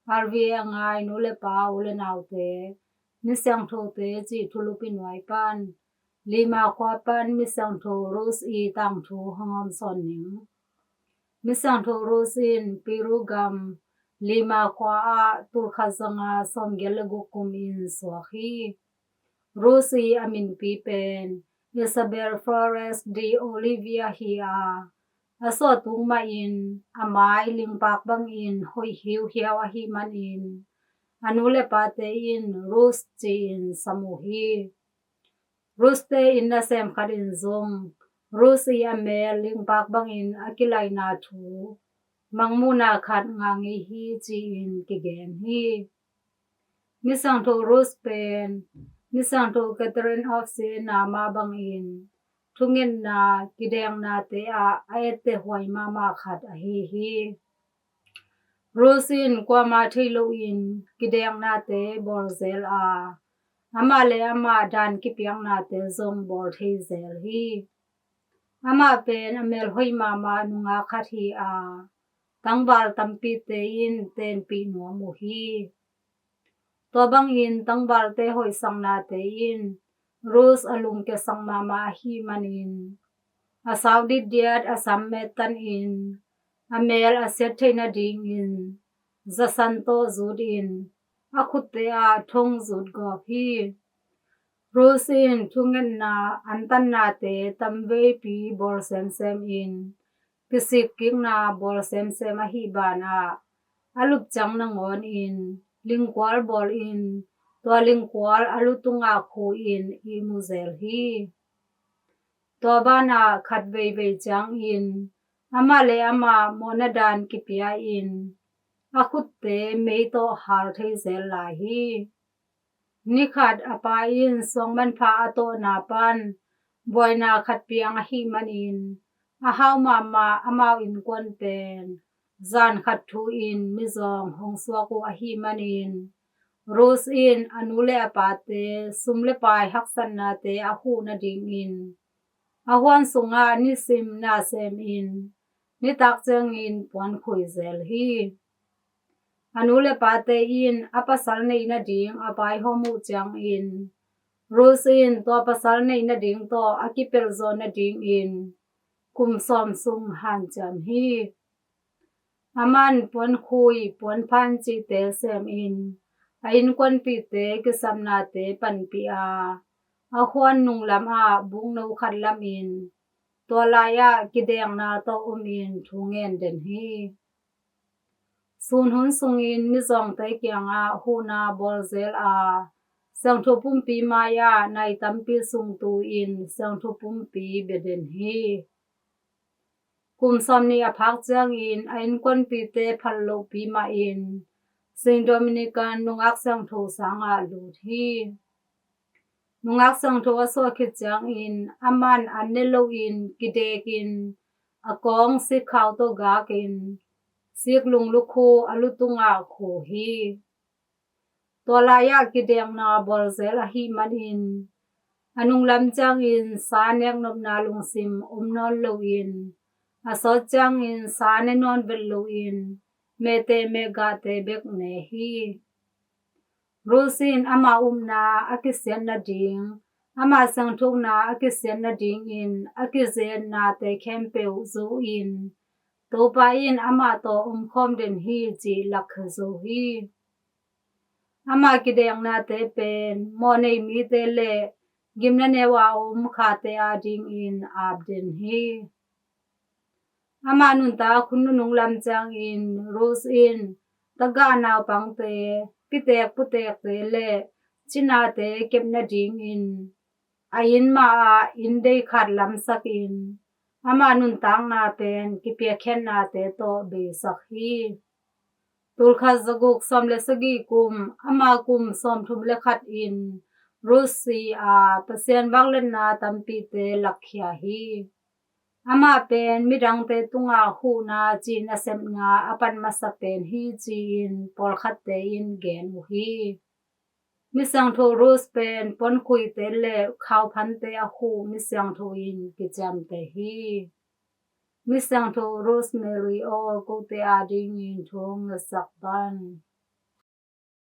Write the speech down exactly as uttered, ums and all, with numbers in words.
R V A ngai nu le pa, u le naute, Misiangthote cih thulupi nuai pan Lima khua pan Misiangtho Rose i tangthu hong hawmsawn ning. Misiangtho Rose in Peru gam Lima khua ah tulkhat zanga sawmgiat le guk kum in suak hi. Rose i a minpi pen Isabel Flores de Olivia hi a, a sawt tung mahin a mai lingpak bangin hoih hiuhiau ahih manin a nu le pate in Rose ci-in sam uh hi. Rose te in nasem khat in zong Rose i a mel lingpak bangin a kilaina thu mangmuhna khat ngah ngei hi ci-in kigen hi. Misiangtho Rose pen Misiangtho Catherine of Siena mah bangin thungetna kideknate ah a etteh huai mahmah khat ahi hi. Rose in kuama thei loin kideknate bawl zel a, amah le amah dan kipiaknate zong bawl thei zel hi. Amah pen a melhoih mahmah nungak khat hi a, tangval tampite in tenpih nuam uh hi. Tua bangin tangvalte hoihsaknate in Rose a lungkiasak mahmah ahih manin a sau ditdiat a sam mettan in a mel a siat theih nadingin zasan tawh zut in a khutte ah thong zut gawp hi. Rose in thungetna antannate tamveipi bawl semsem in kisikkikna bawl semsem ahih banah a lup ciang nangawn in lingkual bawl in tua lingkual a lu tungah khu in ihmu zel hi. Tua banah khat veivei ciangin amah le amah mawhna dan kipia in a khutte mei tawh hal thei zel lai hi. Nikhat a pa in suangmanpha a tawhna pan buaina khat piang ahih manin a hau mahmah amau innkuan pen zan khat thu in mizawng hong suak uh ahih manin Rose in a nu le a pate sum le pai haksatnate a huh nadingin a huan sungah nisim na sem in nitak ciangin puankhui zel hi. A nu le pate in a pasal neih nading a vaihawm uh ciangin Rose in tua pasal neih nading tawh a kipelh zawh nadingin kum sawm sung hanciam hi. Aman puankhui puanphan cihte semin a innkuanpihte kisapnate panpih a, a huan nunglam ah bukno khat lamin tua lai-ah kidekna tawh umin thu ngen den hi. Sun hun sungin mizawngte kiangah huhna bawl zel a, siangtho pumpi mai-ah nai tampi sung tu-in siangtho pumpi bia den hi. Kum sawmnih a phak ciangin a innkuanpihte phal lohpi mahin Saint Dominican nungak siangtho sangah lut hi. Nungak siangtho a suah khit ciangin aman an ne loin kidekin a kawng sikkhau tawh gakin siklung lukhu a lutungah khu hi. Tua lai-ah kidekna bawl zel ahih manin a nunglam ciangin sa neknopna lungsim om nawn loin a sawt ciangin sa ne nawn vet loin mehteh mehgahte bek ne hi. Rose in ama upna a kisiat nading, ama siangthona a kisiat nadingin a kizetnate khempeuh zo in Topa in amah tawh omkhawm den hi cih lakkhia zo hi. Ama kideknate pen mawhnei mite le gimna neu a om khate adingin aap den hi. Ama nuntak hun nunung lam ciangin Rose in tagah naupangte, pitek putekte le cinate kep nadingin a inn mah ah inn dei khat lamsakin ama nuntakna pen kipiakkhiatnate tawh beisak hi. Tulkhat zaguk sawm le sagih kum, ama kum sawmthum le khat in Rose si a, Pasian vangliatna tampite lakkhia hi. Amah pen midangte tungah huhna cih nasepna a pan masa pen hi ci-in pawlkhatte in gen uh hi. Misiangtho Rose pen puankhuite le khauphante a huh misiangtho in kiciamteh hi. Misiangtho Rosemary aw, kote adingin thu hong ngetsak tan.